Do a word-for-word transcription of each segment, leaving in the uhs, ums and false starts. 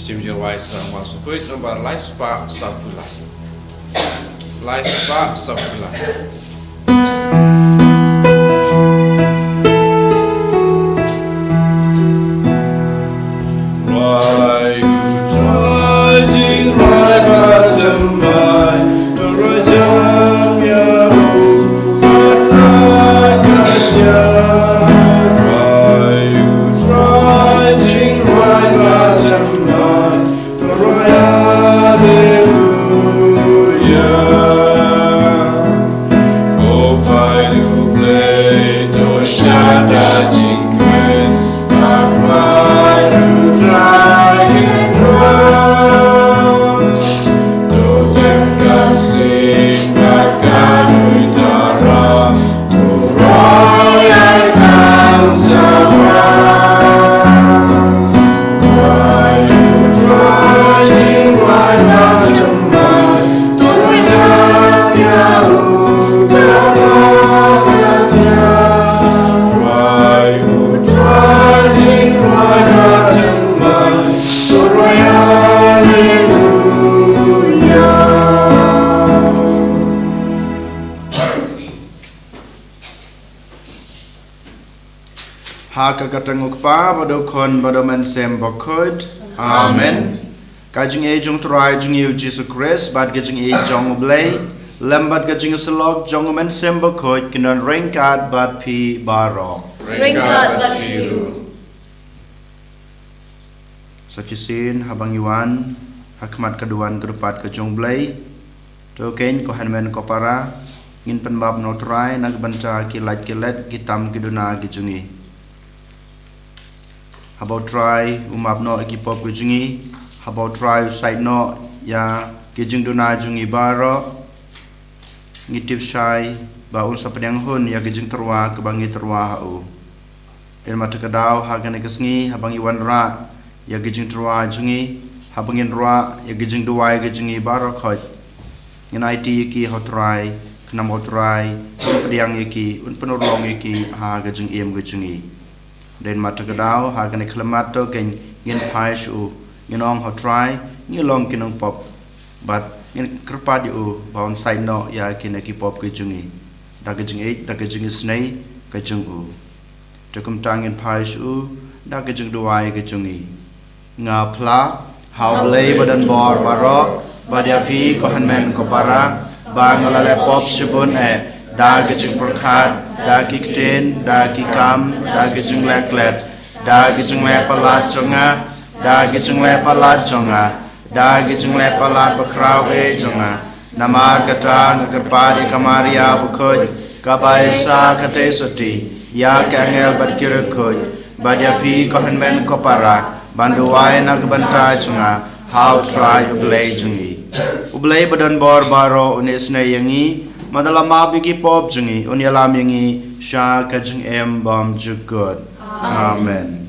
Mynsiem Jingïarap Trai Mas Bakhuid, nombar lai spah saphew lai. Lai spah saphew lai. Ha ka kyrteng u Kpa bad u Khun bad u Mynsiem Bakhuid. Amen. Ka jingïeit jong u Trai jong ngi u Jisu Khrist bad ka jingïeit jong u Blei lem bad ka jingïasyllok jong u Mynsiem Bakhuid kin don ryngkat bad phi baroh. Ryngkat bad phi ruh. Sa shisien haba ngi wan ha khmat ka duwan ka dupat ka jong u Blei, to keiñ ko hynmen ko para, ngin pynbaptist noh u Trai na ka bynta ki lait ki let, ki tam ki duna ki jong ngi. Haba u Trai u map noh ïa ki pop ki jong ngi, haba u Trai u said noh ïa ki jingduna jong ngi baroh, ngi tip shai ba un sa pdiang hun ïa ki jingtyrwa kiba ngi tyrwa ha u. Dei namar kata ka daw ha kane ka sngi haba ngi wanrah ïa ki jingtyrwa jong ngi, haba ngin rah ïa ki jingduwai ki jong ngi baroh khoit, ngin aiti ïa ki ha u Trai, khnang ba u Trai un pdiang ïa ki, un pynurlong ïa ki ha ka jingim ka jong ngi. Dei namar kata ka daw ha kane ka khyllipmat to keiñ ngin phai sha u, ngin ong ha u Trai, ngi long ki nongpop, bad ngin kyrpad ïa u ba un said noh ïa kine ki pop ki jong ngi da ka jingïeit, da ka jingisynei ka jong u. Te kumta ngin phai sha u da ka jingduwai ka jong ngi. Nga phla ha u Blei ba don bor baroh, bad ïa phi ko hynmen ko para, ba nga la leh pop shibun eh, da ka jingpyrkhat, da ki ktien, da ki kam, da ka jingleh klet, da ka jingleh palat jong nga, da ka jingleh palat jong nga, da ka jingleh palat bakhraw eh jong nga. Namar kata nga kyrpad ïa ka Maria bakhuid, kaba ïaishah katei sati ïa ki angel bad ki riewkhuid, bad ïa phi ko hynmen ko para, ban duwai na ka bynta jong nga ha u Trai u Blei jong ngi. U Blei ba don bor baroh un isynei ïa ngi, bad un ïalam ïa ki pop jong ngi, un ïalam ïa ngi sha ka jingim bymjukut. Amen.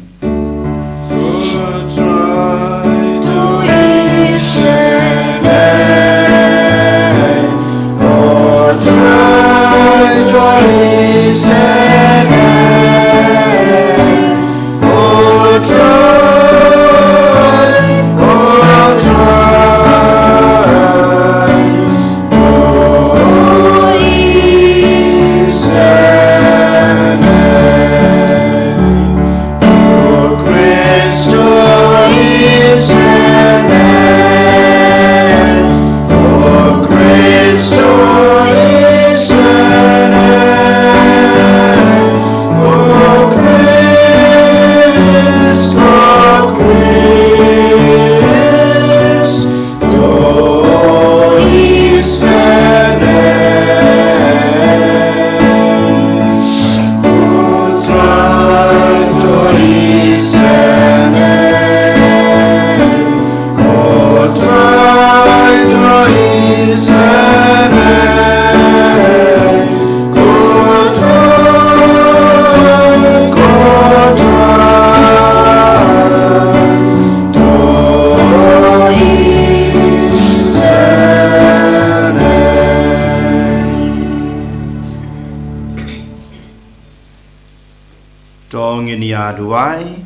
To ngin ïa duwai.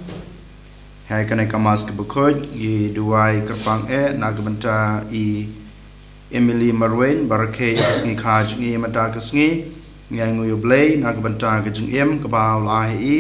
Ha kane ka Mass kaba khuid, ngi duwai kyrpang eh na ka bynta i Emily Marwein, ba rakhe ïa ka sngi kha jong i mynta ka sngi. Ngi ainguh ïa U Blei na ka bynta ka jingim kaba u la ai ha i.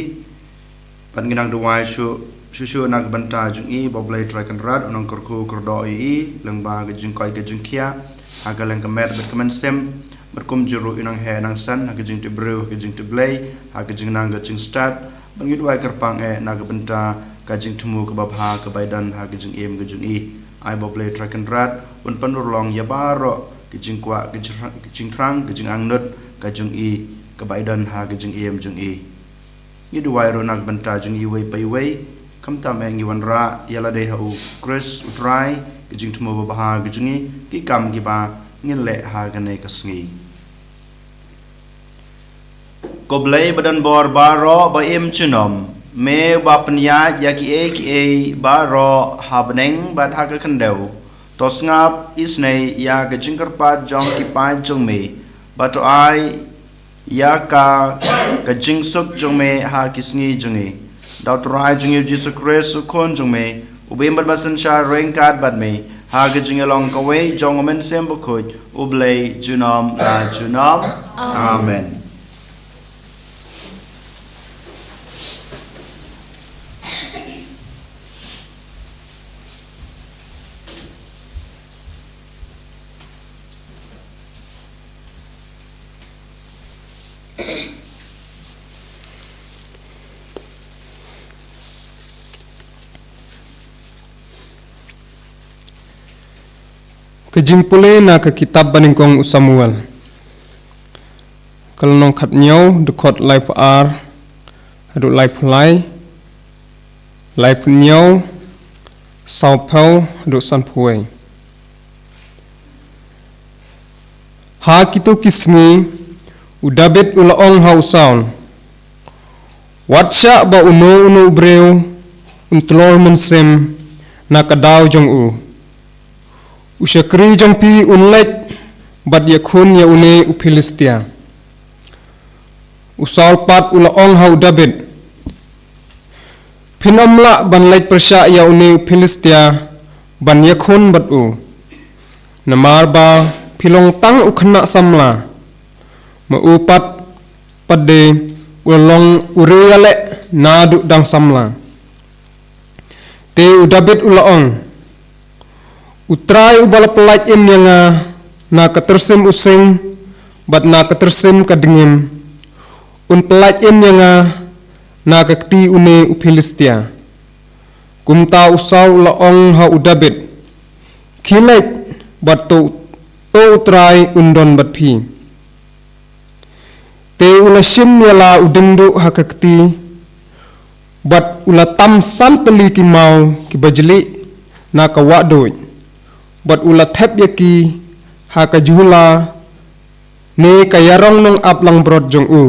Bad ngi nang duwai shuh shuh shuh na ka bynta jong i, ba U Blei Trai Kynrad un nang kyrkhu kyrdoh ïa i lyngba ka jingkoit ka jingkhiah ha ka liang ka met bad ka mynsiem. Bad kumjuh ruh i nang heh nang san ha ka jingtip briew, ha ka jingtip Blei, ha ka jingnang ka jingstad. Bad ngi duwai kyrpang eh na ka bynta ka jingthmu kaba bha kaba i don ha ka jingim ka jong i. Ai ba U Blei Trai Kynrad un pynurlong ïa baroh ka jingkwah, ka jingthrang, ka jingangnud ka jong i kaba i don ha ka jingim jong i. Ngi duwai ruh na ka bynta jong iwei pa iwei. Khamtam eh ngi wanrah ïa lade ha U Khrist U Trai, ka jingthmu babha ka jong i, ki kam kiba ngin leh ha kane ka sngi. Ko Blei ba don bor baroh ba im junom, me ba pynïaid ïa kiei kiei baroh ha bneng bad ha ka khyndew. To sngap isynei ïa ka jingkyrpad jong ki paid jong me, ba to ai ïa ka ka jingsuk jong me ha ki sngi jong ngi. Da U Trai jong ngi U Jisu Khrist U Khun jong me, uba im bad ba synshar ryngkat bad me ha ka jingïalong kawei jong U Mynsiem Bakhuid, U Blei junom la junom. Amen. Ka jingpule na ka kitab banyngkong u Samuel. Ka lynnong khathynñiew, dkhot laiphew ar haduh laiphew lai, laiphew hynñiew, sawphew haduh sanphew wei. Ha kito ki sngi, u Dabid u la ong ha u Saul, wat shah ba uno uno u briew un tlor mynsiem na ka daw jong u. U shakri jong phi un leit bad ïakhun ïa une u Philistia. U Saul pat u la ong ha u Dabid, phin ym lah ban leit pyrshah ïa une u Philistia ban ïakhun bad u. Namar ba phi long tang u khynnah samla. Ma u pat pat de u la long u riewïaleh naduh dang samla. Te u Dabid u la ong, U Trai uba la pyllait im ïa nga na ka tyrsim u sing bad na ka tyrsim ka dngim, un pyllait im ïa nga na ka kti une u Philistia. Kumta u Saul u la ong ha u Dabid, khie leit bad to, to U Trai un don bad phi. Te u la shim ïa la u diengduh ha ka kti, bad u la tam san tylli ki maw kiba jlieh na ka wahduid, bad u la thep ïa ki ha ka jhula ne ka ïarong nongap langbrot jong u.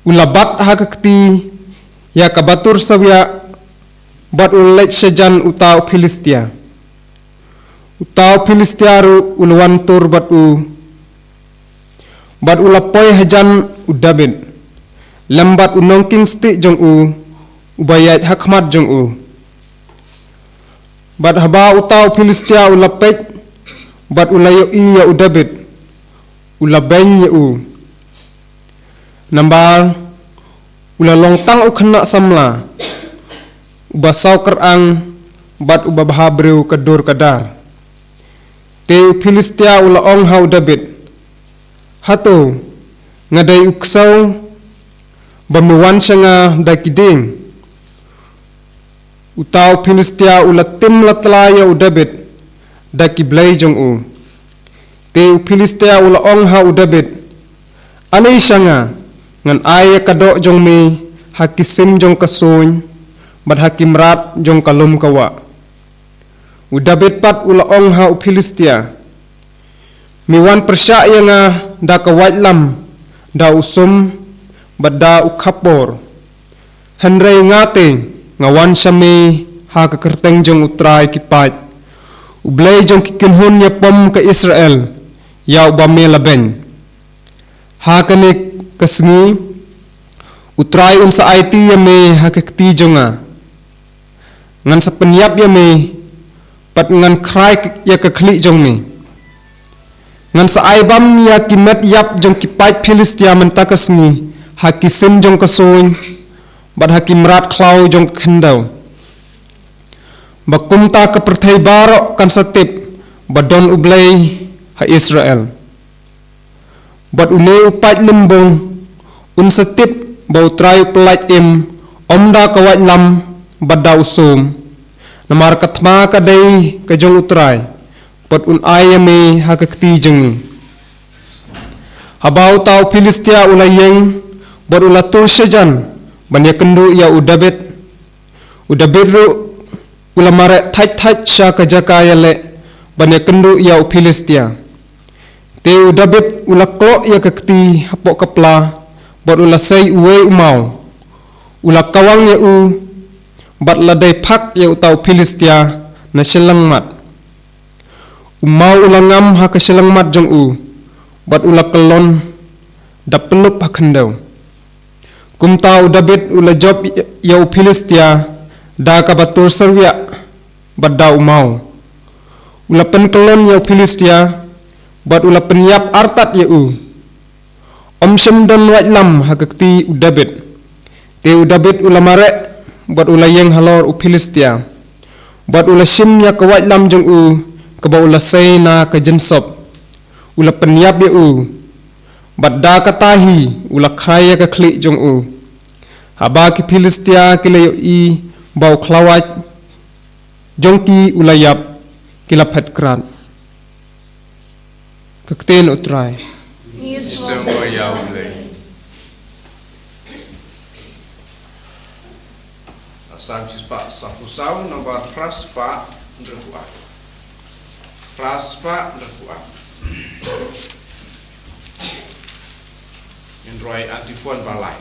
U la bat ha ka kti ïa ka batur sawiah, bad u la leit shajan uta u Philistia. Uta u Philistia ruh u la wan tur bad u, Bad u la poi hajan u Dabid, lem bad u nongking stieh jong u, uba ïaid ha khmat jong u. Bad haba uta u Philistia u la peit, bad u la ïohi ïa u Dabid, u la beiñ ïa u. Namar u la long tang u khynnah samla, uba saw kyrang, bad uba bha briew ka dur ka dar. Te u Philistia u la ong ha u Dabid, hato nga dei u ksew ba me wan sha nga da ki dieng? Uta u Philistia u la tim la tla ïa u Dabid da ki blei jong u. Te u Philistia u la ong ha u Dabid, ale sha nga, ngan ai ïa ka doh jong me ha ki sim jong ka suiñ, bad ha ki mrad jong ka lum ka wah. U Dabid pat u la ong ha u Philistia, me wan pyrshah ïa nga da ka waitlam, da u sum, bad da u khapor. Hynrei nga te nga wan sha me ha ka kyrteng jong U Trai ki paid, U Blei jong ki kynhun ïapom ka Israel, ïa uba me la beiñ. Ha kane ka sngi U Trai un sa aiti ïa me ha ka kti jong nga. Ngan sa pynïap ïa me, bad ngan khrai ïa ka khlieh jong me. Ngan sa ai bam ïa ki met ïap jong ki paid Philistia mynta ka sngi ha ki sim jong ka suiñ, bad ha ki mrad khlaw jong ka khyndew. Ba kumta ka pyrthei baroh kan sa tip ba don U Blei ha Israel. Bad une u paid lymbung un sa tip ba U Trai u pyllait im, ym da ka waitlam bad da u sum. Namar ka thma ka dei ka jong U Trai, bad un ai ïa me ha ka kti jong ngi. Haba uta u Philistia u la ïeng, bad u la tur shajan ban ïakynduh ïa u Dabid, u Dabid ruh u la mareh thait thait sha ka jaka ïaleh ban ïakynduh ïa u Philistia. Te u Dabid u la kloh ïa ka kti hapoh ka pla, bad u la sei uwei u maw. U la kawang ïa u, bad la dei phak ïa uta u Philistia na shyllangmat. U maw u la ngam ha ka shyllangmat jong u, bad u la kyllon da pyllup ha khyndew. Kumta u Dabid u la jop ïa u Philistia da kaba tur syrwiah bad da u maw. U la pynkyllon ïa u Philistia, bad u la pynïap artat ïa u. Ym shym don waitlam ha ka kti u Dabid. Te u Dabid u la mareh, bad u la ïeng halor u Philistia. Bad u la shim ïa ka waitlam jong u, kaba u la sei na ka jynsop. U la pynïap ïa u. Bad da kata hi u la khrai ïa ka khlieh jong u. Haba ki Philistia ki la ïohi ba u khlawait jong ki u la ïap, ki la phet krad. Ka ktien U Trai. Ngi sngew ïa U Blei. Psalm shispah saphew saw, number phra spah hynriewphew ar. Phra spah hynriewphew ar. Ngin rwai antiphon ba lai.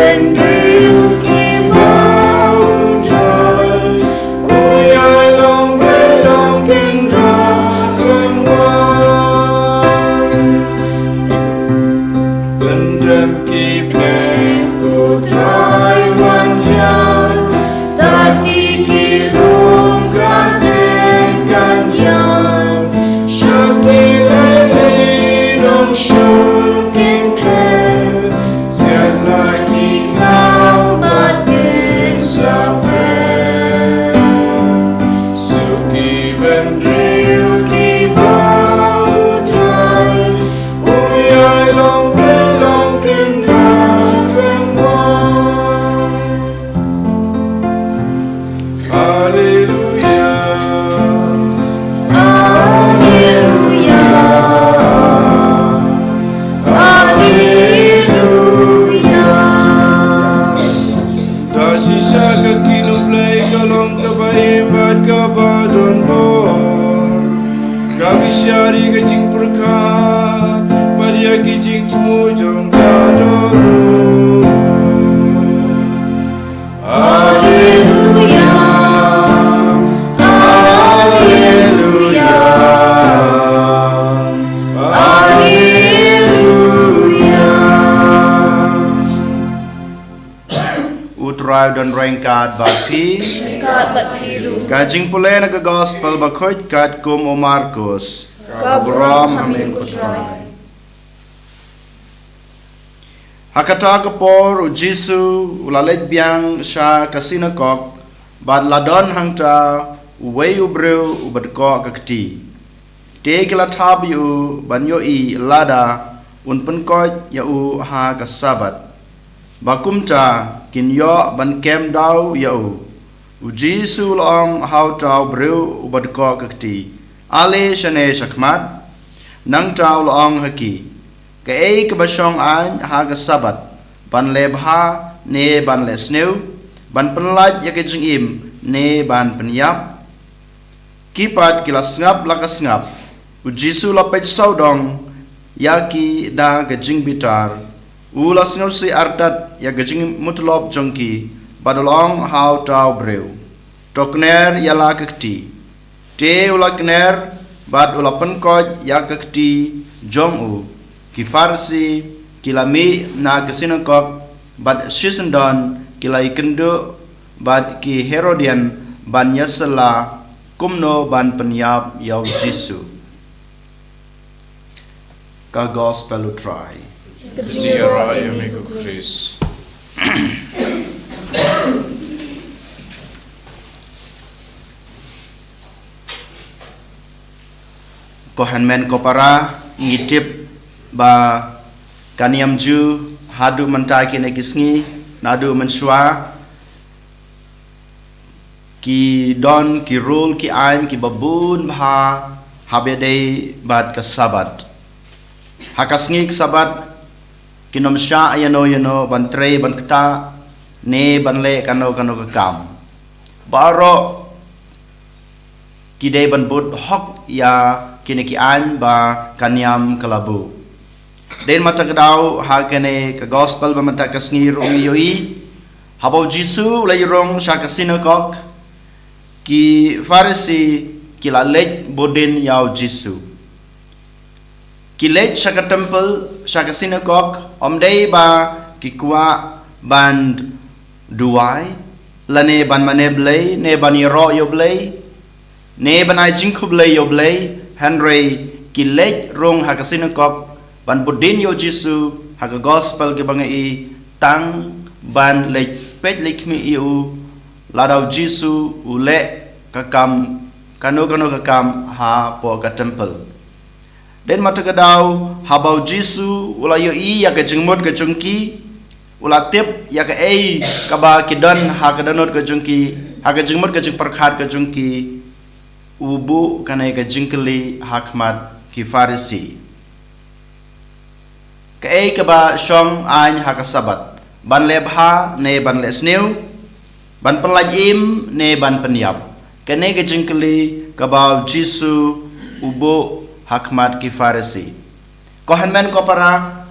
Hynriew kiba u Trai u ïalong, ïalong kynrad lyngngoh. Pyndem ki bneng, u Trai wan hiar. Tati ki lum ka teng kan hiar. Sha ki lei lei dong shu kynthei. Siat la ki khlaw bad kin sa pher. Suki bynriew kiba u Trai u ïalong, ïalong kynrad lyngngoh. Haleluya. Haleluya. Haleluya. Da shisha ka ktien U Blei ka long kaba im bad kaba don bor. Ka bishar ïa ka jingpyrkhat bad ïa ki jingthmu jong ka dohnud. Haleluya. Haleluya. Haleluya. U Trai u don ryngkat bad phi. Ryngkat bad phi ruh. Ka jingpule na ka Gospel bakhuid katkum u Markus. Ka burom ha me ko Trai. Ha kata ka por u Jisu u la leit biang sha ka sinagog, bad la don hangta uwei u briew uba dkoh ka kti. Te ki la thap ïa u ban ïohi lada un pynkoit ïa u ha ka Sabbath, ba kumta kin ïoh ban kem daw ïa u. U Jisu u la ong ha uta u briew uba dkoh ka kti, ale shane shakhmat. Nangta u la ong ha ki, kaei kaba shong aiñ ha ka Sabbath, ban leh bha ne ban leh sniew, ban pynlait ïa ka jingim ne ban pynïap? Ki pat ki la sngap la ka sngap. U Jisu u la peit sawdong ïa ki da ka jingbitar. U la sngewsih artat ïa ka jingmutlop jong ki, bad u la ong ha uta u briew, to kner ïa la ka kti. Te u la kner bad u la pynkoit ïa ka kti jong u. Ki Pharisi ki la mih na ka sinagog bad shisyndon ki la ïakynduh bad ki Herodian ban ïasylla kumno ban pynïap ïa u Jisu. Ka Gospel u Trai. Ka jingïaroh ïa me ko Khrist. Ko hynmen ko para, ngi tip ba ka niam Jiw haduh mynta kine ki sngi, naduh mynshuwa, ki don ki rule ki aiñ kiba bun bha haba ïadei bad ka Sabbath. Ha ka sngi ka Sabbath kin ym shah ïano ïano ban trei ban ktah ne ban leh kano kano ka kam. Baroh ki dei ban bud hok ïa kine ki aiñ ba ka niam ka la buh. Dei namar kata ka daw ha kane ka Gospel ba mynta ka sngi ruh ngi ïohi, haba u Jisu u la ïarung sha ka sinagog, ki Pharisi ki la leit bud dien ïa u Jisu. Ki leit sha ka temple, sha ka sinagog, ym dei ba ki kwah ban duwai, lane ban mane Blei, ne ban ïaroh ïa u Blei, ne ban ai jingkhublei ïa u Blei, hynrei ki leit rung ha ka sinagog ban bud dien ïa u Jisu. Ha ka Gospel kiba ngi ïohi, tang ban leit peit leit khmih ïa u, lada u Jisu u leh ka kam, kano kano ka kam hapoh ka temple. Dei namar kata ka daw, haba u Jisu u la ïohi ïa ka jingmut ka jong ki, u la tip ïa kaei kaba ki don ha ka dohnud ka jong ki, ha ka jingmut ka jingpyrkhat ka jong ki, u buh kane ka jingkylli ha khmat ki Pharisi. Kaei kaba shong aiñ ha ka Sabbath, ban leh bha ne ban leh sniew, ban pynlait im ne ban pynïap? Kane ka jingkylli kaba u Jisu u buh ha khmat ki Pharisi. Ko hynmen ko para,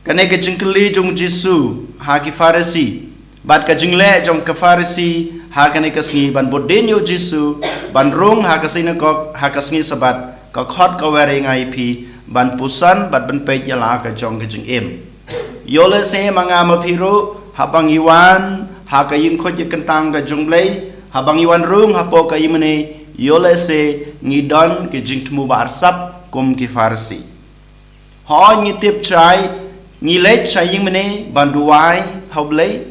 Kane ka jingkylli jong u Jisu ha ki Pharisi, bad ka jingleh jong ki Pharisi ha kane ka sngi ban bud dien ïa u Jisu ban rung ha ka synagog ha ka sngi Sabbath, ka khot ka wer ïa nga ïa phi ban puson bad ban peit ïa la ka jong ka jingim. Ïoh lehse ma nga ma phi ruh, haba ngi wan ha ka ïingkhuid ïingkyntang ka jong u Blei, haba ngi wan rung hapoh ka ïingmane, ïoh lehse ngi don ki jingthmu ba arsap kum ki Pharisi. Hooid, ngi tip shai, ngi leit sha ïingmane ban duwai ha u Blei.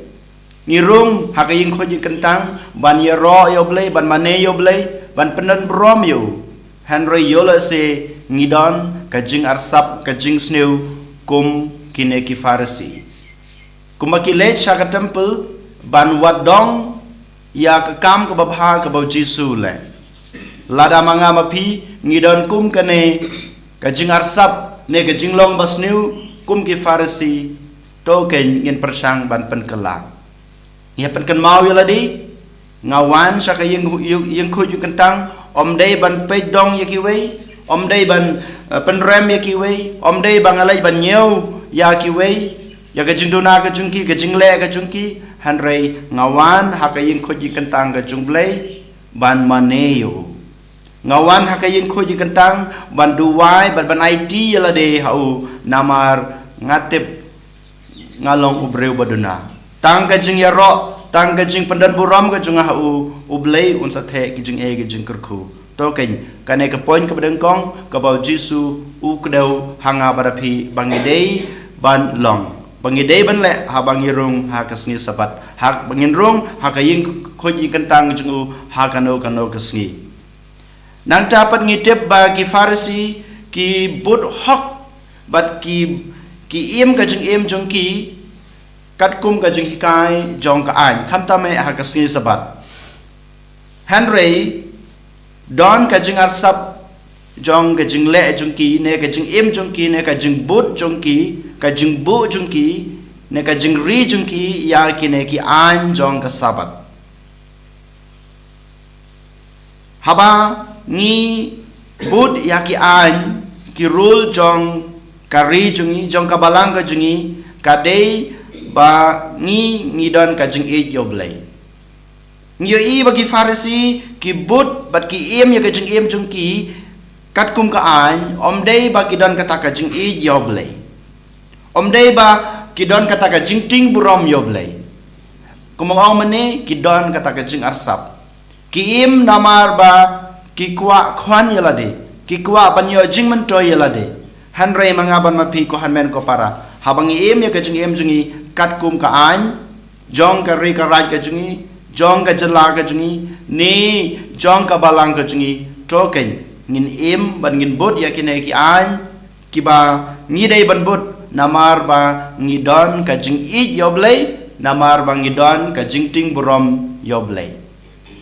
Ngi rung ha ka ïingkhuid ïingkyntang ban ïaroh ïa u Blei, ban mane ïa u Blei, ban pyndonburom ïa u. Hynrei ïoh lehse ngi don ka jingarsap, ka jingsniew kum kine ki Pharisi. Kumba ki leit sha ka temple ban wad dong ïa ka kam kaba bha kaba u Jisu u leh. Lada ma nga ma phi ngi don kum kane ka jingarsap ne ka jinglong basniew kum ki Pharisi, to keiñ ngin pyrshang ban pynkylla. Ngi hap pynkynmaw ïa lade, nga wan sha ka ïing, ïing, ïingkhuid ïingkyntang, ym dei ban peit dong ïa kiwei, ym dei ban, eh, pynrem ïa kiwei, ym dei ba nga leit ban ñiew ïa kiwei, ïa ka jingduna ka jong ki, ka jingleh ka jong ki, hynrei nga wan ha ka ïingkhuid ïingkyntang ka jong u Blei ban mane ïa u. Nga wan ha ka ïingkhuid ïingkyntang ban duwai bad ban aiti ïa lade ha u, namar nga tip nga long u briew ba duna. Tang ka jingïaroh, tang ka jingpyndonburom ka jong nga ha u, u Blei un sa theh ki jingeh ki jingkyrkhu. To keiñ, kane ka point kaba nyngkong kaba u Jisu u kdew ha nga bad ha phi ba ngi dei ban long, ba ngi dei ban leh haba ngi rung ha ka sngi Sabbath, haba ngin rung ha ka ïingkhuid ïingkyntang jong u ha kano kano ka sngi. Nangta pat ngi tip ba ki Pharisi ki bud hok bad ki, ki im ka jingim jong ki katkum ka jinghikai jong ka aiñ, khamtam eh ha ka sngi Sabbath. Hynrei don ka jingarsap jong ka jingleh jong ki, ne ka jingim jong ki, ne ka jingbud jong ki, ka jingbuh jong ki, ne ka jingri jong ki ïa kine ki aiñ jong ka Sabbath. Haba ngi bud ïa ki aiñ, ki rule jong ka ri jong ngi, jong ka balang ka jong ngi, ka dei ba ngi, ngi don ka jingïeit ïa u Blei. Ngi ïohi ba ki Pharisi ki bud bad ki im ïa ka jingim jong ki katkum ka aiñ, ym dei ba ki don kata ka jingïeit ïa u Blei. Ym dei ba ki don kata ka jingtieng burom ïa u Blei. Kumba ong mynne, ki don kata ka jingarsap. Ki im namar ba ki kwah khwan ïa lade, ki kwah ban ïoh jingmyntoi ïa lade. Hynrei ma nga bad ma phi, ko hynmen ko para, haba ngi im ïa ka jingim jong ngi katkum ka aiñ jong ka ri ka raij ka jong ngi, jong ka jylla ka jong ngi, ne jong ka balang ka jong ngi, to keiñ ngin im bad ngin bud ïa kine ki aiñ kiba ngi dei ban bud, namar ba ngi don ka jingïeit ïa u Blei, namar ba ngi don ka jingtieng burom ïa u Blei.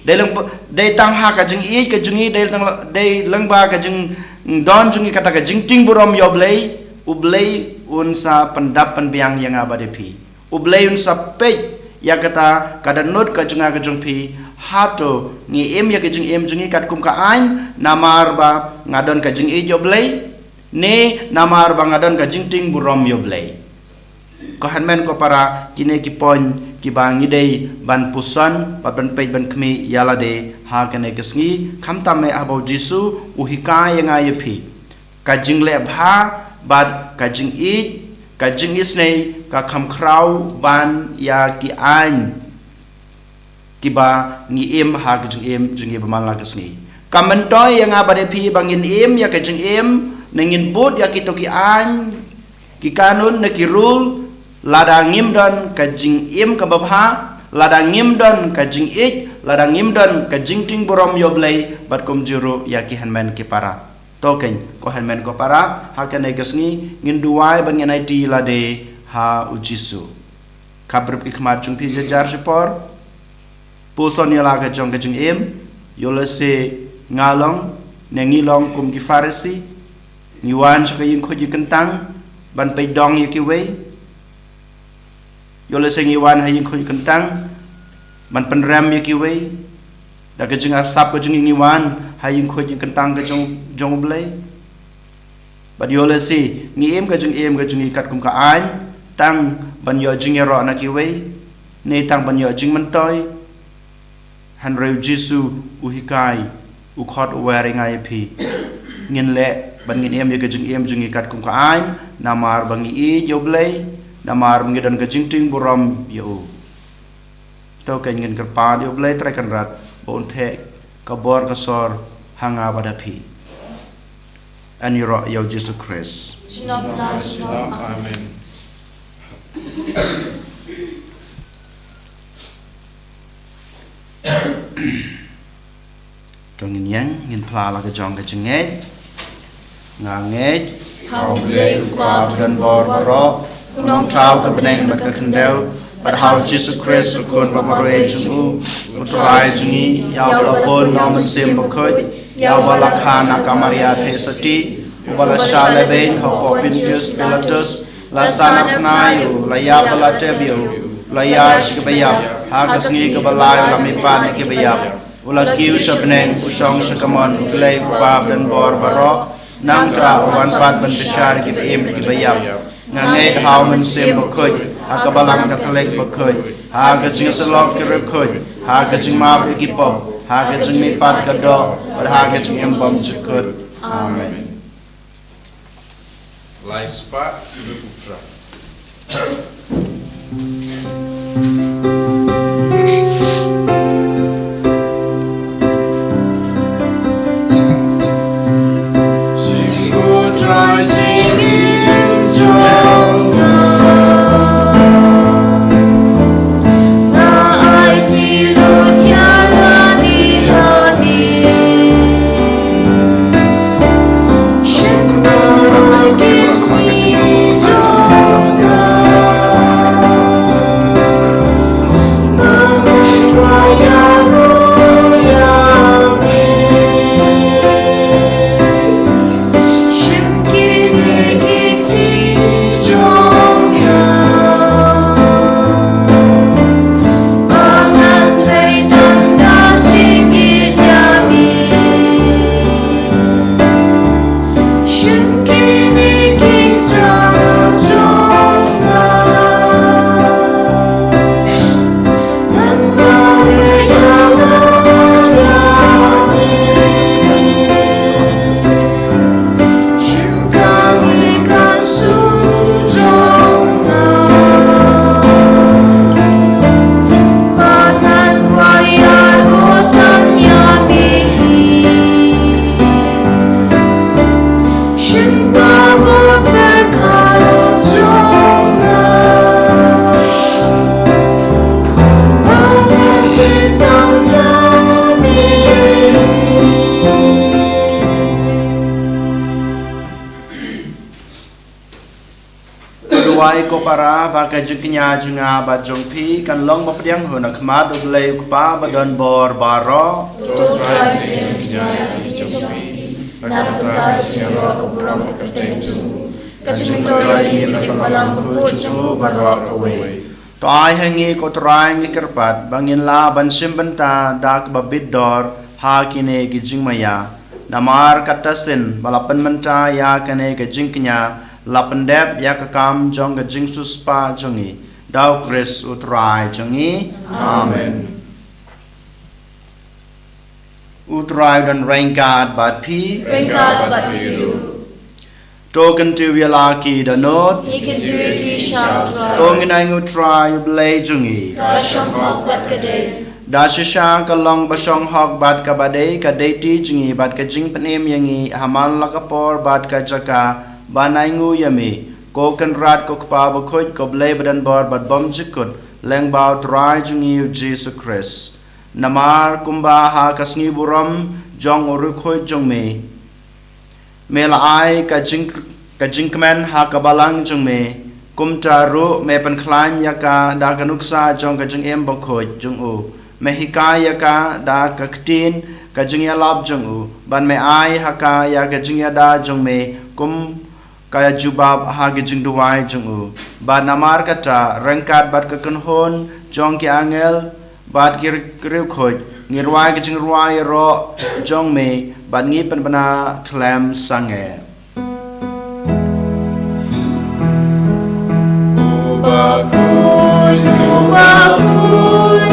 Dei lyngba, dei tang ha ka jingïeit ka jong ngi, dei tang, dei lyngba ka jingdon jong ngi kata ka jingtieng burom ïa u Blei, u Blei un sa pyndap pynbiang ïa nga bad ïa phi. U Blei un sa peit ïa kata ka dohnud ka jong nga ka jong phi, hato ngi im ïa ka jingim jong ngi katkum ka aiñ, namar ba nga don ka jingïeit ïa u Blei, ne namar ba nga don ka jingtieng burom ïa u Blei. Ko hynmen ko para, kine ki point kiba ngi dei ban puson, bad ban peit ban khmih ïa lade ha kane ka sngi, khamtam eh haba u Jisu u hikai ïa nga ïa phi. Ka jingleh bha bad ka jingïeit, ka jingisynei ka kham khraw ban ïa ki aiñ kiba ngi im ha ka jingim jong ngi ba man la ka sngi. Ka myntoi ïa nga bad ïa phi ba ngin im ïa ka jingim, ne ngin bud ïa kito ki aiñ, ki kanun ne ki rule, lada ngim don ka jingim kaba bha, lada ngim don ka jingïeit, lada ngim don ka jingtieng burom ïa u Blei, bad kumjuh ruh ïa ki hynmen ki para. To keiñ, ko hynmen ko para, ha kane ka sngi ngin duwai bad ngin aiti lade ha u Jisu. Khap rip ki khmat jong phi jar jar shipor. Puson ïa la ka jong ka jingim, ïoh lehse nga long, ne ngi long kum ki Pharisi, ngi wan sha ka ïingkhuid ïingkyntang ban peit dong ïa kiwei. Ïoh lehse ngi wan ha ïingkhuid ïingkyntang ban pynrem ïa kiwei. Da ka jingarsap ka jong ngi ngi wan ha ïingkhuid ïingkyntang ka jong, jong u Blei. Bad ïoh lehse ngi im ka jingim ka jong ngi katkum ka aiñ, tang ban ïoh jingïaroh na kiwei, ne tang ban ïoh jingmyntoi. Hynrei u Jisu u hikai, u khot u wer ïa nga ïa phi. Ngin leh ban ngin im ïa ka jingim jong ngi katkum ka aiñ, namar ba ngi ïeit ïa u Blei, namar ba ngi don ka jingtieng burom ïa u. To kan ngin kyrpad ïa u Blei Trai Kynrad ba un theh ka bor ka sor ha nga bad ha phi. Yn ïaroh ïa u Jisu Khrist. Jingïaroh, jingïaroh. Amen. To ngin ïeng, ngin phla la ka jong ka jingngeit. Nga ngeit ha u Blei u Kpa badonbor baroh, u nongthaw ka bneng bad ka khyndew, bad ha u Jisu Khrist u Khun ba marwei jong u, u Trai jong ngi, ïa uba la bun na u Mynsiem Bakhuid, ïa uba la kha na ka Maria Theisotti, uba la shah lehbeiñ hapoh Pontius Pilatus, la sah na bnai, u la ïap, la tep ïa u, la ïaid sha kiba ïap, ha ka sngi kaba lai u la mihpat na kiba ïap, u la kiew sha bneng, u shong sha kamon u Blei u Kpa badonbor baroh, nangta u wan pat ban bishar ïa kiba im bad kiba ïap. Nga ngeit ha u Mynsiem Bakhuid, ha ka Balang Katholik bakhuid, ha ka jingïasyllok ki riewkhuid, ha ka jingmap ïa ki pop, ha ka jingmihpat ka doh, bad ha ka jingim bymjukut. Amen. Lai spah, Sibuk Putra. Duwai ko para, ba ka jingkñia jong nga bad jong phi kan long ba pdiang hun ha khmat u Blei u Kpa badonbor baroh. To Trai, pdiang jingkñia ïa ka kti jong phi, na ka bynta ka jingïaroh ka burom ka kyrteng jong u, ka jingmyntoi ïa ngi na ka Balang Bakhuid jong u baroh kawei. To ai ha ngi ko Trai, ngi kyrpad, ba ngin lah ban shim bynta da kaba bit dor ha kine ki jingmaïa. Namar kata shisien ba la pynmynta ïa kane ka jingkñia, la pyndep ïa ka kam jong ka jingsiewspah jong ngi. Da u Khrist u Trai jong ngi. Amen. U Trai u don ryngkat bad phi. Ryngkat bad phi ruh. To kyntiew ïa la ki dohnud. Ngi kyntiew ïa ki sha u Trai. To ngin ainguh Trai u Blei jong ngi. Ka shong hok bad ka dei. Da shisha ka long ba shong hok bad kaba dei ka duty jong ngi bad ka jingpynim ïa ngi ha man la ka por bad ka jaka ban ainguh ïa me, ko Kynrad ko Kpa Bakhuid ko Blei badonbor bad bymjukut, lyngba u Trai jong ngi u Jisu Khrist. Namar kumba ha ka sngi burom jong u riewkhuid jong me, me la ai ka jing, ka jingkmen ha ka balang jong me, kumta ruh me pynkhlaiñ ïa ka da ka nuksa jong ka jingim bakhuid jong u. Me hikai ïa ka da ka ktien ka jingïalap jong u, bad me ai ha ka ïa ka jingïada jong me kum ka jubab ha ka jingduwai jong u. Bad namar kata, ryngkat bad ka kynhun jong ki angel bad ki ri-, riewkhuid, ngi rwai ka jingrwai ïaroh jong me, bad ngi pynbna khlem sangeh. Bakhuid, bakhuid,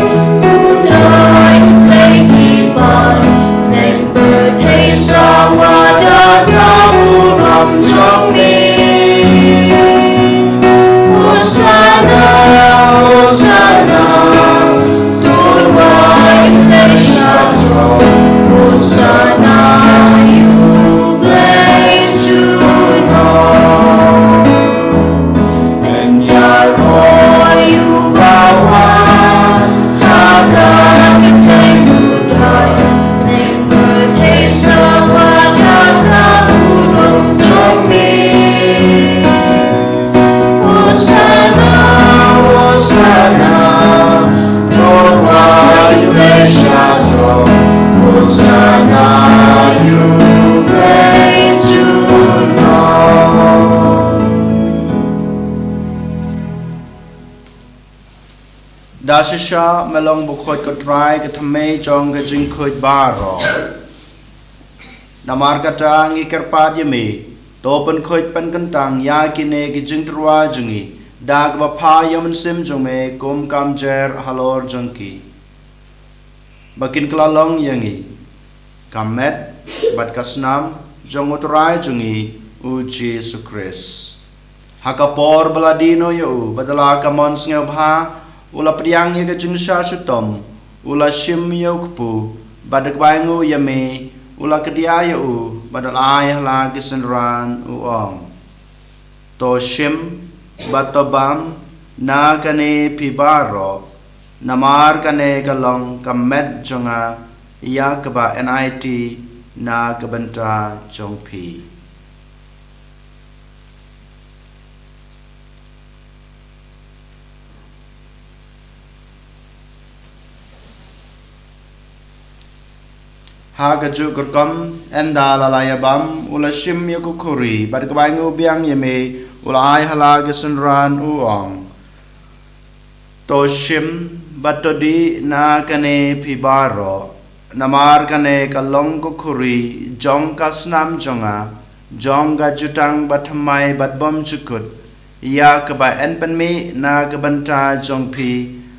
U Trai U Blei ki paid, neng pyrthei sawa da ka burom jong me. Hosanna, Hosanna, to U Blei sha throne. Hosanna, ïa U Blei junom. Yn ïaroh ïa uba wan ha ka kyrteng U Trai. Neng pyrthei sawa da ka burom jong me. Hosanna, Hosanna, to U Blei sha throne. Hosanna, ïa U Blei junom. Da shisha me long bakhuid, ko Trai, ka thymmei jong ka jingkhuid baroh. Namar kata ngi kyrpad ïa me, to pynkhuid pynkyntang ïa kine ki jingtyrwa jong ngi da kaba pha ïa U Mynsiem jong me kum ka mjer halor jong ki, ba kin kylla long ïa ngi ka met bad ka snam jong U Trai jong ngi U Jisu Khrist. Ha ka por ba la die noh ïa u, bad da la ka mon sngewbha, u la pdiang ïa ka jingshah shitom, u la shim ïa u kpu, bad da kaba ainguh ïa me, u la kdiah ïa u, bad u la ai ha la ki synran, u ong: To shim bad to bam na kane phi baroh, namar kane ka long ka met jong nga, ïa kaba yn aiti na ka bynta jong phi. Ha kajuh ka rukom, ynda la la ïa bam, u la shim ïa ka khuri, bad kaba ainguh biang ïa me, u la ai ha la ki synran, u ong: To shim bad to dih na kane phi baroh, namar kane ka long ka khuri jong ka snam jong nga, jong ka jutang bathymmai bad bymjukut, ïa kaba yn pynmih na ka bynta jong phi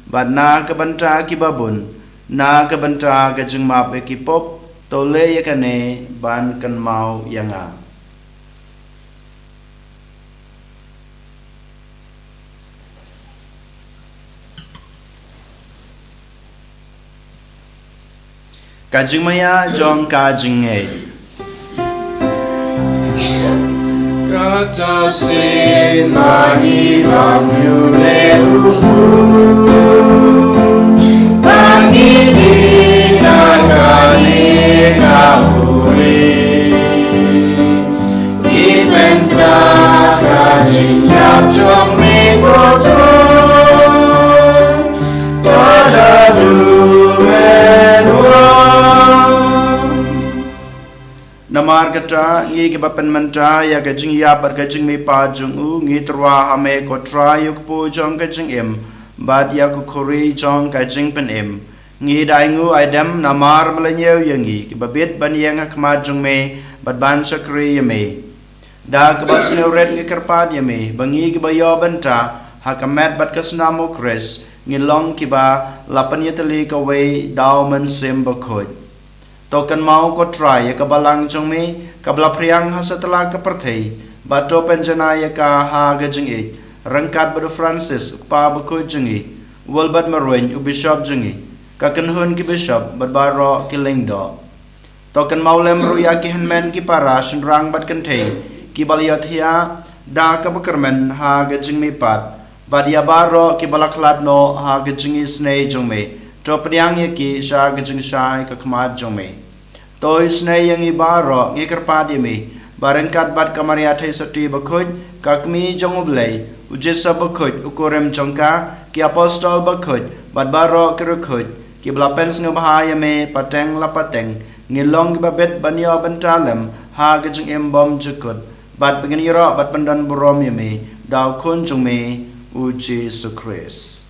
bad na ka bynta kiba bun, na ka bynta ka jingmap ïa ki pop. To leh ïa kane ban kynmaw ïa nga. Ka jingmaïa jong ka jingngeit. Kata shisien ba ngi bam ïa une u khun, ba ngi dih na kane ka khuri, ngi pynthikna ka jingïap jong me, ko Trai, ba haduh men wan. Namar kata, ngi kiba pynmynta ïa ka jingïap bad ka jingmihpat jong u, ngi tyrwa ha me, ko Trai, ïa u kpu jong ka jingim bad ïa ka khuri jong ka jingpynim. Ngi da ainguh aidem namar me la ñiew ïa ngi kiba bit ban ïeng ha khmat jong me bad ban shakri ïa me. Da kaba sngewrit ngi kyrpad ïa me ba ngi kiba ïoh bynta ha ka met bad ka snam u Khrist, ngin long kiba la pynïatylli kawei da u Mynsiem Bakhuid. To kynmaw, ko Trai, ïa ka balang jong me kaba la phriang ha satlak ka pyrthei, bad to pynjanai ïa ka ha ka jingïeit, ryngkat bad u Francis, u kpa bakhuid jong ngi, u Wilbert Marwein, u bishop jong ngi, ka kynhun ki bishop bad baroh ki lyngdoh. To kynmaw lem ruh ïa ki hynmen ki para, shynrang bad kynthei kiba la ïohthiah da kaba kyrmen ha ka jingmihpat, bad ïa baroh kiba la khlad noh ha ka jingisynei jong me. To pdiang ïa ki sha ka jingshai ka khmat jong me. To isynei ïa ngi baroh, ngi kyrpad ïa me, ba ryngkat bad ka Maria Theisotti bakhuid, ka Kmie jong u Blei, u Joseph bakhuid, u kurim jong ka, ki apostol bakhuid, bad baroh ki riewkhuid kiba la pynsngewbha ïa me pateng la pateng, ngin long kiba bit ban ïoh bynta lem ha ka jingim bymjukut, bad ba ngin ïaroh bad pyndonburom ïa me da u Khun jong me, u Jisu Khrist.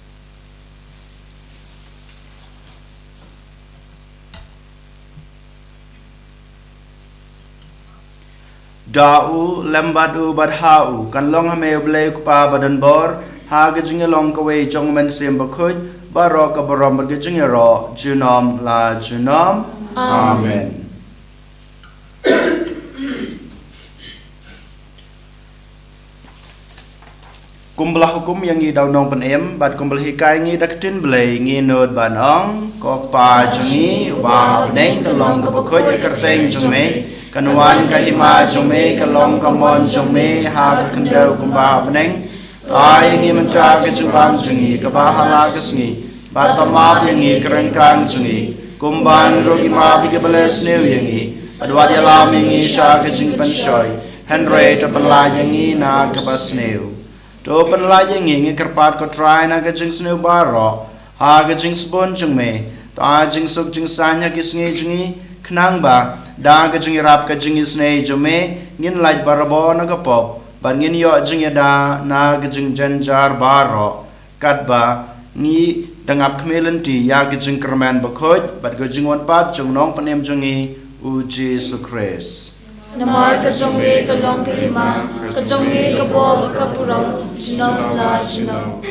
Da u, lem bad u, bad ha u, kan long ha me U Blei U Kpa badonbor, ha ka jingïalong kawei jong u Mynsiem Bakhuid, baroh ka burom bad ka jingïaroh junom la junom. Amen. Kumba la hukum ïa ngi da u Nongpynim, bad kumba la hikai ngi da ka ktien Blei, ngi nud ban ong: Ko Kpa jong ngi uba ha bneng, ka long kaba khuid ka kyrteng jong me, kan wan ka hima jong me, ka long ka mon jong me ha ka khyndew kumba ha bneng. To ai ïa ngi mynta ka jingbam jong ngi kaba ha la ka sngi, bad to map ïa ngi ki ryngkang jong ngi, kumba ngi ruh ngi map ïa kiba leh sniew ïa ngi, bad wat ïalam ïa ngi sha ka jingpynshoi, hynrei to pynlait ïa ngi na kaba sniew. To pynlait ïa ngi, ngi kyrpad ko Trai, na ka jingsniew baroh, ha ka jingsbun jong me. To ai jingsuk jingsaiñ ha ki sngi jong ngi, khnang ba da ka jingïarap ka jingisynei jong me, ngin lait barabor na ka pop, bad ngin ïoh jingïada na ka jingjynjar baroh, katba ngi dang ap khmih lynti ïa ka jingkyrmen bakhuid bad ka jingwan pat jong u Nongpynim jong ngi, u Jisu Khrist. Namar ka jong me ka long ka hima, ka jong me ka bor bad ka burom junom la junom.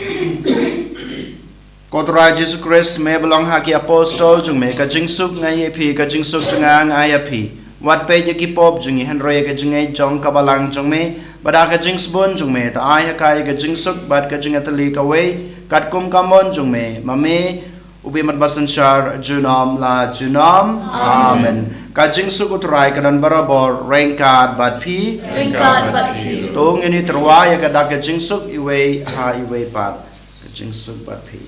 Ko Trai Jisu Khrist, me ba la ong ha ki apostol jong me: Ka jingsuk nga ai ïa phi, ka jingsuk jong nga nga ai ïa phi. Wat peit ïa ki pop jong ngi, hynrei ïa ka jingngeit jong ka balang jong me, bad da ka jingsbun jong me, to ai ha ka ïa ka jingsuk bad ka jingïatylli kawei, katkum ka mon jong me, ma me u bym bad basynshar junom la junom. Amen. Ka jingsuk u Trai ka don barabor ryngkat bad phi. Ryngkat bad phi. To ngin ïatyrwa ïa ka da ka jingsuk iwei ha iwei pat. Ka jingsuk bad phi.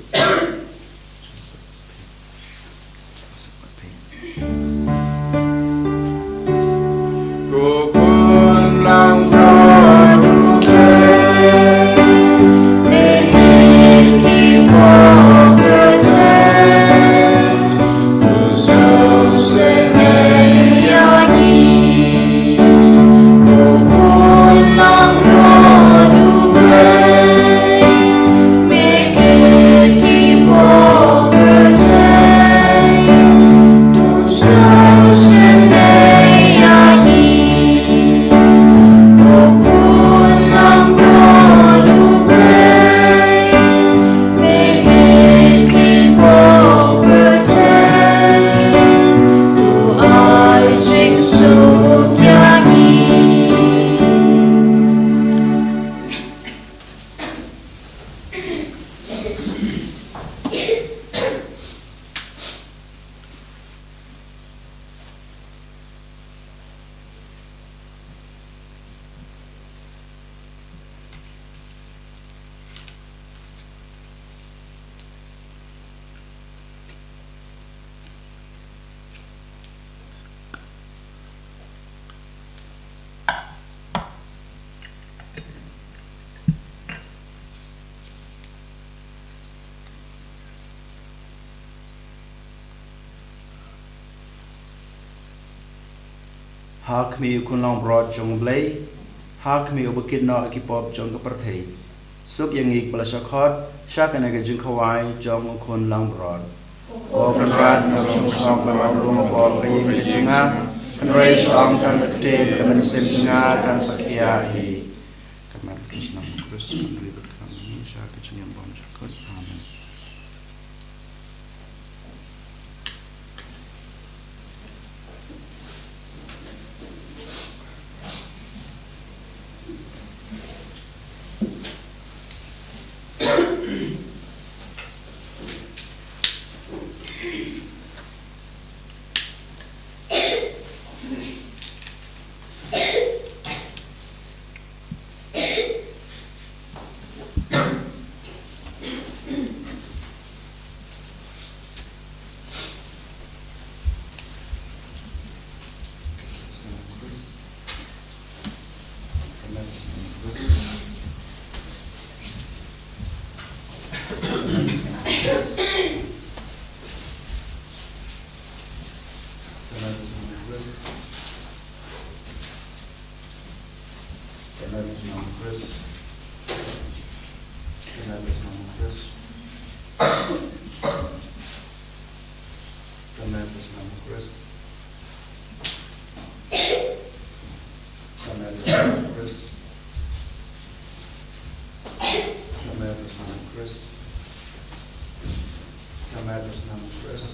Ha khmih u Khun Langbrot jong U Blei, ha khmih uba kit noh ïa ki pop jong ka pyrthei. Suk ïa ngi kiba la shah khot sha kane ka jingkhawai jong u Khun Langbrot. Ko Kynrad, nga shong shong ba ym ong ruh nga pop ka ïing ka jong nga, hynrei shu ong tang ka ktien ka mynsiem jong nga kan sa khiah hi. Ka met ka snam u Khrist kan ri bad ka ngi sha ka jingim bymjukut. Amen. Ka met da snem u Khrist.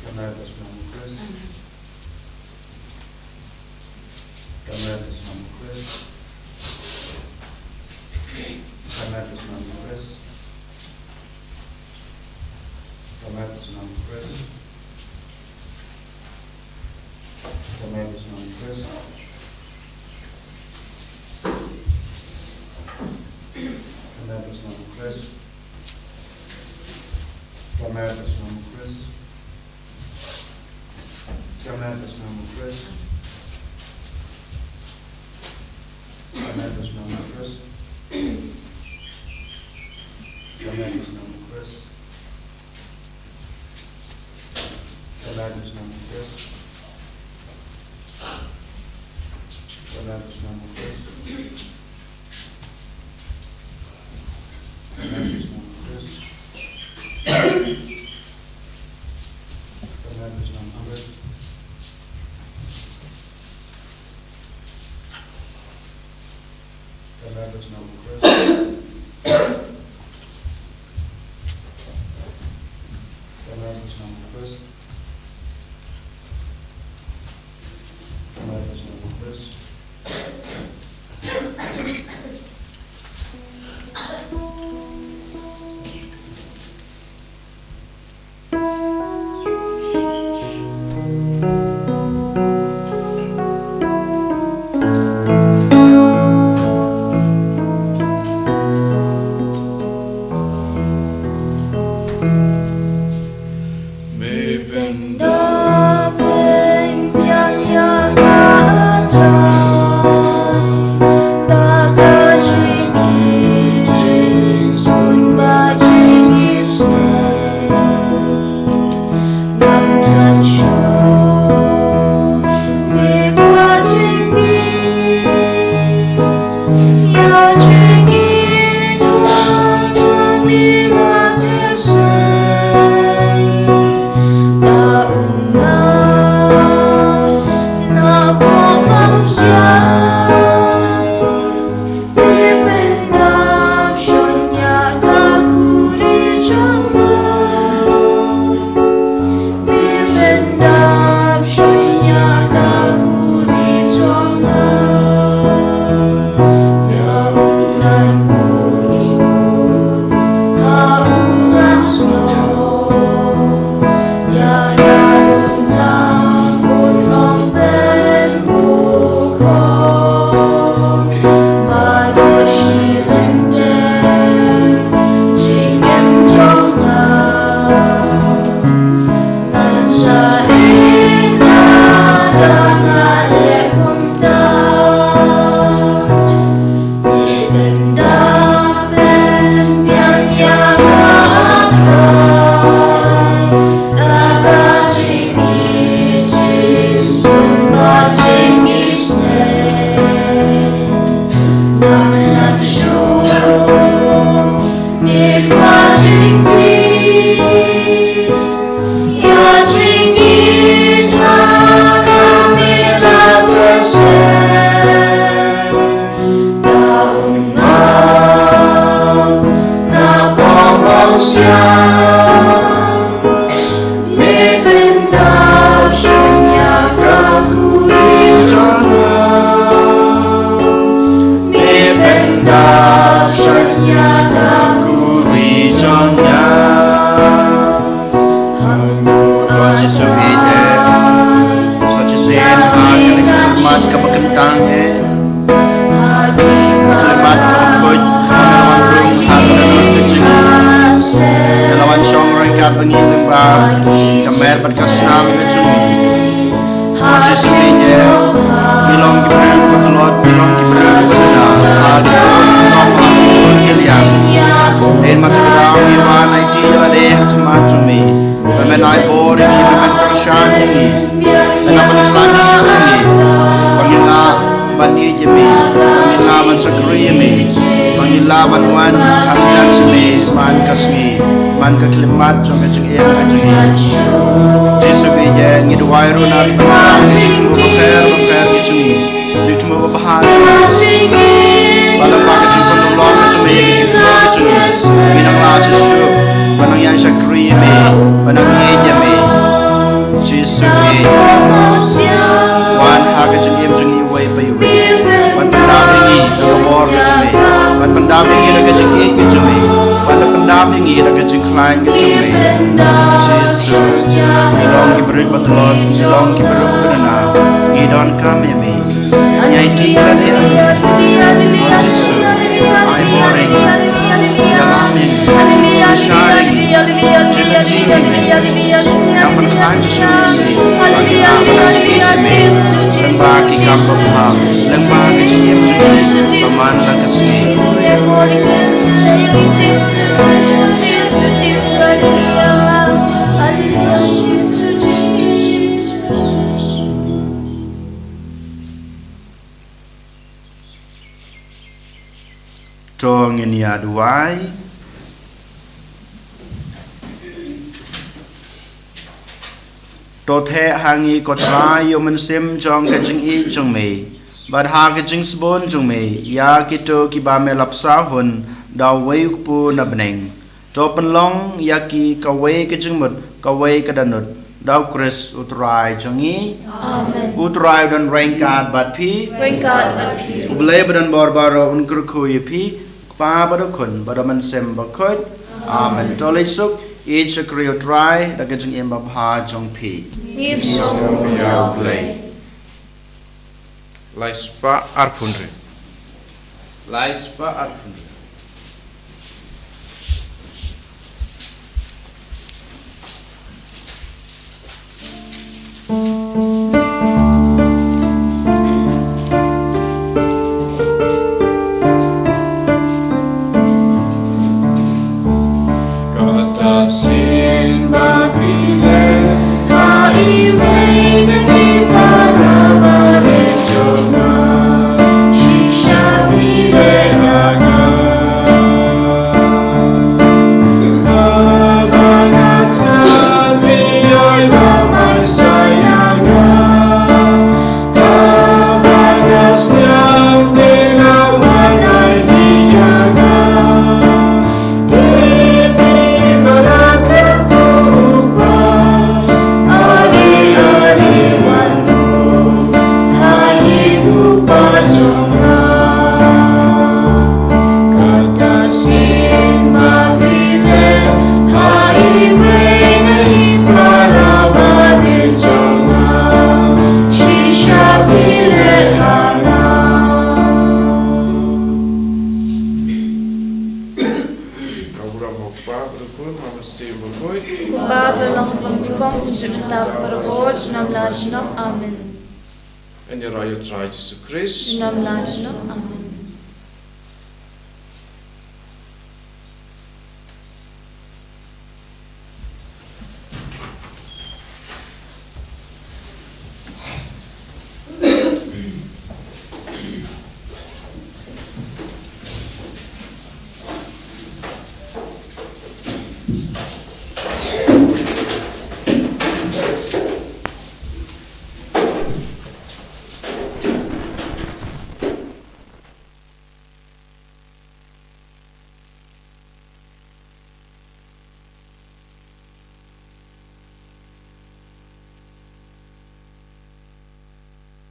Ka met da snem u Khrist. Ka met da snem u Khrist. Ka met da snem u Khrist. Ka met da snem u Khrist. Ka met da snem u Khrist. Ka met da snem u Khrist. Ka met da snem u Khrist. Ka met da snem u Khrist. Ka met da snem u Khrist. Ka met da snem u Khrist. Ka met da snem u Khrist. Ka met da snem u Khrist. Ka met da snem u Khrist. Ka met da snem u Khrist. Ka met da snem u Khrist. Ka met da snem u Khrist. Ka met da snem u Khrist. Me pynda pynbiang ïa ka Trai, da ka jingïeit, jingkyrkhu bad jingïaseng. Ngam thrang shuh, ngi kwah jingïeit, ïa jingïeit ha ngi la jingïaseng. Ta u nga, nga bok bang siang. Me pynda shon ïa ka khuri jong nga. Me pynda shon ïa ka khuri jong nga. Ïa u ngan pynbun, ha u ngan sngewthuh. Ïa, ïa u ngan pynbun ong pynbun. Baroh shi lynter jingim jong nga, ngan sa ïeit lada nga leh kumta. Pynda pynbiang ïa ka Trai, da ka jingïeit, jingkyrkhu bad jingïaseng. Ngam thrang shuh, ngi kwah jingïeit, ïa jingïeit ha ngi la jingïaseng. Ta u nga, nga bok bang siang. Me pynda shon ïa ka khuri jong nga. Me pynda shon ïa ka khuri jong nga. Hangne, ko Jisu, ïeit eh. Sa shisien ha kane ka khmat kaba kyntang eh, ka khmat kaba khuid kaba la wan rung ha ka dohnud ka jong ngi, ka la wan shong ryngkat bad ngi lyngba ka mer bad ka snam ka jong ngi. Ko Jisu, ïeit eh, ngi long ki briew kiba tlot, ngi long ki briew kiba duna, ha ka jingim ka liang. Dei ma ka daw ngi wan aiti ïa lade ha khmat jong me. Ba men ai bor ïa ngi, ba men kyrshan ïa ngi, ba men pynkhlaiñ shuh ïa ngi, ba ngin lah ban ïeit ïa me, ba ngin lah ban shakri ïa me, ba ngin lah ban wan ha khmat jong me man ka sngi, man ka khyllipmat jong ka jingim ka jong ngi. Jisu, ïeit eh, ngi duwai ruh na ka bynta ki jingthmu bapher bapher ki jong ngi. Jingthmu babha. Ba lyngba ka jingpynlong ka jong me ïa ka jingthmu ka jong ngi, ngi nang lah shisha Pyndap ïa ngi da ka jingïeit ka jong me, bad pyndap ïa ngi da ka jingkhlaiñ ka jong me. Jisu, ngi long ki briew ba tlot, ngi long ki briew ba kynnoh, ngi donkam ïa me. Ïai ti lade, Jisu, ai bor ïa ngi, ïalam ïa ngi, share ïa ngi, jingïeit ïa ngi. Nang pynkhlan Jisu ïa ngi, ba ngin ïa pynkhlan ïa me lyngba ki kam babha, lyngba ka jingim jong ngi, ba man la ka sngi. To ngin ïa duwai. To theh ha ngi ko Trai ïa u mynsiem jong ka jingïeit jong me, bad ha ka jingsbun jong me ïa kito kiba me la bsa hun da uwei u kpu na bneng. To pynlong ïa ki kawei ka jingmut, kawei ka dohnud, da u Khrist u Trai jong ngi. Amen. U Trai u don ryngkat bad phi. Ryngkat bad phi. U Blei ba don bor baroh un kyrkhu ïa phi, u Kpa bad u Khun bad u Mynsiem Bakhuid. Amen. To leit suk, ïeit shakri ïa u Trai da ka jingim babha jong phi. Ngi sngew ïa u Blei. Lai spah arphew hynriew. Lai spah arphew hynriew. Kata sien ba phi leh ha iwei na ki para barit jong nga, shisha phi leh ha nga. Haba nga than, phi ïoh ban batai ïa nga. Ka burom u Kpa, bad u Khun, bad u Mynsiem Bakhuid. Kumba ka la long ha pynban nyngkong, kumjuh mynta, baroh junom la junom. Amen. Ngin ïa rai ïa u Trai Jisu Khrist. Junom la junom. Amen.